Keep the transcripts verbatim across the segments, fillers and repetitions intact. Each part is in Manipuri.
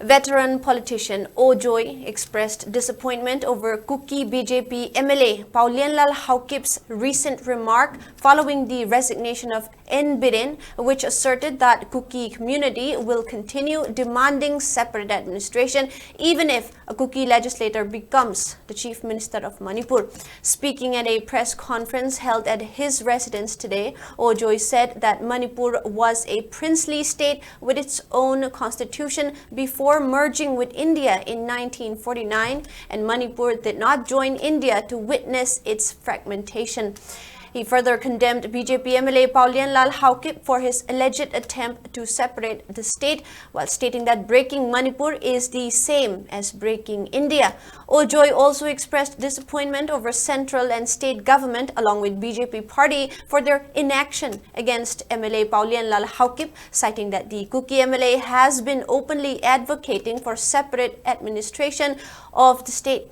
Veteran politician Oh Joy expressed disappointment over Kuki B J P M L A Pau Lianlal Haokip's recent remark following the resignation of N Biren, which asserted that Kuki community will continue demanding separate administration even if a Kuki legislator becomes the Chief Minister of Manipur. Speaking at a press conference held at his residence today, Oh Joy said that Manipur was a princely state with its own constitution before merging with India in nineteen forty-nine, and Manipur did not join India to witness its fragmentation. He further condemned B J P M L A Pau Lianlal Haokip for his alleged attempt to separate the state, while stating that breaking Manipur is the same as breaking India. Oh Joy also expressed disappointment over central and state government along with B J P party for their inaction against M L A Pau Lianlal Haokip, citing that the Kuki M L A has been openly advocating for separate administration of the state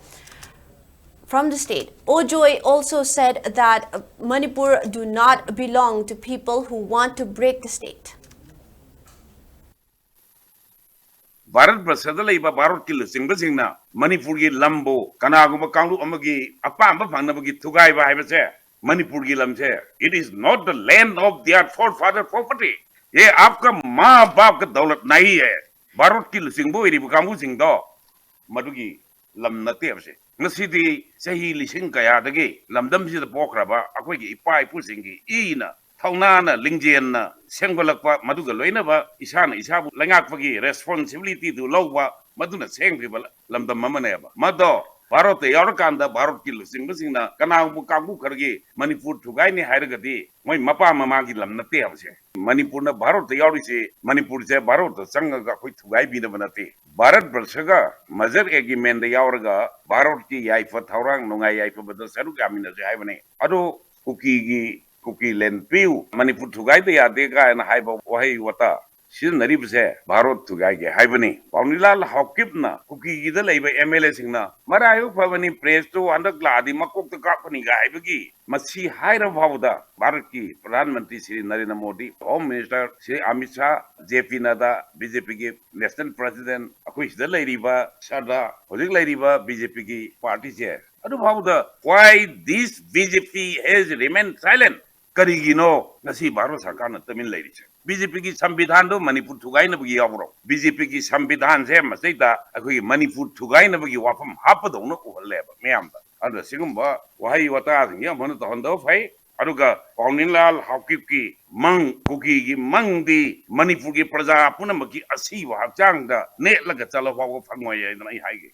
from the state. Oh Joy also said that Manipur do not belong to people who want to break the state. Bharat ꯕꯔꯁꯗ ꯂꯩꯕ ꯚꯥꯔꯠꯀꯤ ꯂꯨꯆꯤꯡꯕꯁꯤꯡꯅ ꯃꯅꯤꯄꯨꯔꯒꯤ ꯂꯝꯕꯨ ꯀꯅꯥꯒꯨꯝꯕ ꯀꯥꯡꯂꯨꯞ ꯑꯃꯒꯤ ꯑꯄꯥꯝꯕ ꯐꯪꯅꯕꯒꯤ ꯊꯨꯒꯥꯏꯕ ꯍꯥꯏꯕꯁꯦ, ꯃꯅꯤꯄꯨꯔꯒꯤ ꯂꯝꯁꯦ, it is not the land of their forefather property. ये आपका माँ बाप का दौलत नहीं है. ꯚꯥꯔꯠꯀꯤ ꯂꯨꯆꯤꯡꯕ ꯑꯣꯏꯔꯤꯕ ꯀꯥꯡꯕꯨꯁꯤꯡꯗꯣ ꯃꯗꯨꯒꯤ ꯂꯝ ꯅꯠꯇꯦꯕꯁꯦ. ꯉꯁꯤꯗꯤ ꯆꯍꯤ ꯂꯤꯁꯤꯡ ꯀꯌꯥꯗꯒꯤ ꯂꯝꯗꯝꯁꯤꯗ ꯄꯣꯛꯈ꯭ꯔꯕ ꯑꯩꯈꯣꯏꯒꯤ ꯏꯄꯥ ꯏꯄꯨꯁꯤꯡꯒꯤ ꯏꯅ, ꯊꯧꯅꯥꯅ, ꯂꯤꯡꯖꯦꯜꯅ ꯁꯦꯝꯒꯠꯂꯛꯄ, ꯃꯗꯨꯒ ꯂꯣꯏꯅꯕ ꯏꯁꯥꯅ ꯏꯁꯥꯕꯨ ꯂꯩꯉꯥꯛꯄꯒꯤ responsibility ꯗꯨ ꯂꯧꯕ, ꯃꯗꯨꯅ ꯁꯦꯝꯈꯤꯕ ꯂꯝꯗꯝ ꯑꯃꯅꯦꯕ꯫ ꯃꯗꯣ ꯚꯥꯔꯠꯇ ꯌꯥꯎꯔꯀꯥꯟꯗ ꯚꯥꯔꯠꯀꯤ ꯂꯨꯆꯤꯡꯕꯁꯤꯡꯅ ꯀꯅꯥꯒꯨꯝꯕ ꯀꯥꯡꯕꯨ ꯈꯔꯒꯤ ꯃꯅꯤꯄꯨꯔ ꯊꯨꯒꯥꯏꯅꯤ ꯍꯥꯏꯔꯒꯗꯤ ꯃꯣꯏ ꯃꯄꯥ ꯃꯃꯥꯒꯤ ꯂꯝ ꯅꯠꯇꯦ ꯍꯥꯏꯕꯁꯦ꯫ ꯃꯅꯤꯄꯨꯔꯅ ꯚꯥꯔꯠꯇ ꯌꯥꯎꯔꯤꯁꯤ, ꯃꯅꯤꯄꯨꯔꯁꯦ ꯚꯥꯔꯠꯇ ꯆꯪꯉꯒ ꯑꯩꯈꯣꯏ ꯊꯨꯒꯥꯏꯕꯤꯅꯕ ꯅꯠꯇꯦ꯫ ꯚꯥꯔꯠ ꯕꯔꯁꯒ merger agreement ꯗ ꯌꯥꯎꯔꯒ ꯚꯥꯔꯠꯀꯤ ꯌꯥꯏꯐ ꯊꯧꯔꯥꯡ ꯅꯨꯡꯉꯥꯏ ꯌꯥꯏꯐꯕꯗ ꯁꯔꯨꯛ ꯌꯥꯃꯤꯟꯅꯁꯦ ꯍꯥꯏꯕꯅꯤ꯫ ꯑꯗꯣ ꯀꯨꯀꯤꯒꯤ, ꯀꯨꯀꯤ land ꯄꯤꯌꯨ, ꯃꯅꯤꯄꯨꯔ ꯊꯨꯒꯥꯏꯕ ꯌꯥꯗꯦ ꯀꯥꯏꯅ ꯍꯥꯏꯕ ꯋꯥꯍꯩ ꯋꯥꯇꯥ ꯁꯤꯖꯤꯟꯅꯔꯤꯕꯁꯦ ꯚꯥꯔꯣꯠ ꯊꯨꯒꯥꯏꯒꯦ ꯍꯥꯏꯕꯅꯤ꯫ ꯄꯥꯎꯅꯤꯂꯥꯜ ꯍꯥꯎꯀꯤꯞꯅ ꯀꯨꯀꯤꯒꯤꯗ ꯂꯩꯕ ꯑꯦꯝ ꯑꯦꯜ ꯑꯦꯁꯤꯡꯅ ꯃꯔꯥꯏꯕꯛ ꯐꯕꯅꯤ, ꯄ꯭ꯔꯦꯁꯇꯨ ꯍꯟꯗꯛ ꯂꯥꯛꯑꯗꯤ ꯃꯀꯣꯛꯇ ꯀꯥꯞꯀꯅꯤꯒ ꯍꯥꯏꯕꯒꯤ ꯃꯁꯤ ꯍꯥꯏꯔꯕ ꯐꯥꯎꯕꯗ ꯚꯥꯔꯠꯀꯤ ꯄ꯭ꯔꯙꯥꯟ ꯃꯟꯇ꯭ꯔꯤ Shri Narendra Modi, home minister Shri Amit Shah, J P Nadda, B J ꯄꯤꯒꯤ ꯅꯦꯁꯅꯦꯜ ꯄ꯭ꯔꯁꯤꯗꯦꯟꯠ, ꯑꯩꯈꯣꯏ ꯁꯤꯗ ꯂꯩꯔꯤꯕ ꯁꯔꯗꯥꯔ, ꯍꯧꯖꯤꯛ ꯂꯩꯔꯤꯕ ꯕꯤ ꯖꯦ ꯄꯤꯒꯤ ꯄꯥꯔꯇꯤꯁꯦ, ꯑꯗꯨ ꯐꯥꯎꯕꯗ why this B J P has remained silent? ꯀꯔꯤꯒꯤꯅꯣ ꯉꯁꯤ ꯚꯥꯔꯠ ꯁꯔꯀꯥꯔꯅ ꯇꯨꯃꯤꯟ ꯂꯩꯔꯤꯁꯦ? ꯕꯤ ꯖꯦ ꯄꯤꯒꯤ ꯁꯪꯕꯤꯙꯥꯟꯗꯣ ꯃꯅꯤꯄꯨꯔ ꯊꯨꯒꯥꯏꯅꯕꯒꯤ ꯌꯥꯎꯕ꯭ꯔꯣ? ꯕꯤ ꯖꯦ ꯄꯤꯒꯤ ꯁꯪꯕꯤꯙꯥꯟꯁꯦ ꯃꯁꯤꯗꯩꯗ ꯑꯩꯈꯣꯏꯒꯤ ꯃꯅꯤꯄꯨꯔ ꯊꯨꯒꯥꯏꯅꯕꯒꯤ ꯋꯥꯐꯝ ꯍꯥꯞꯄꯗꯧꯅ ꯎꯍꯜꯂꯦꯕ ꯃꯤꯌꯥꯝꯗ꯫ ꯑꯗꯨꯅ ꯁꯤꯒꯨꯝꯕ ꯋꯥꯍꯩ ꯋꯥꯇꯥꯁꯤꯡꯁꯦ ꯑꯃꯨꯛ ꯍꯟꯅ ꯇꯧꯍꯟꯗꯕ ꯐꯩ꯫ ꯑꯗꯨꯒ ꯄꯥꯎꯅꯤꯂꯥꯜ ꯍꯥꯎꯀꯤꯞꯀꯤ ꯃꯪ, ꯀꯨꯀꯤꯒꯤ ꯃꯪꯗꯤ ꯃꯅꯤꯄꯨꯔꯒꯤ ꯄ꯭ꯔꯖꯥ ꯄꯨꯝꯅꯃꯛꯀꯤ ꯑꯁꯤꯕ ꯍꯛꯆꯥꯡꯗ ꯅꯦꯠꯂꯒ ꯆꯠꯂ ꯐꯥꯎꯕ ꯐꯪꯉꯣꯏ ꯍꯥꯏꯗꯅ ꯑꯩ ꯍꯥꯏꯒꯦ꯫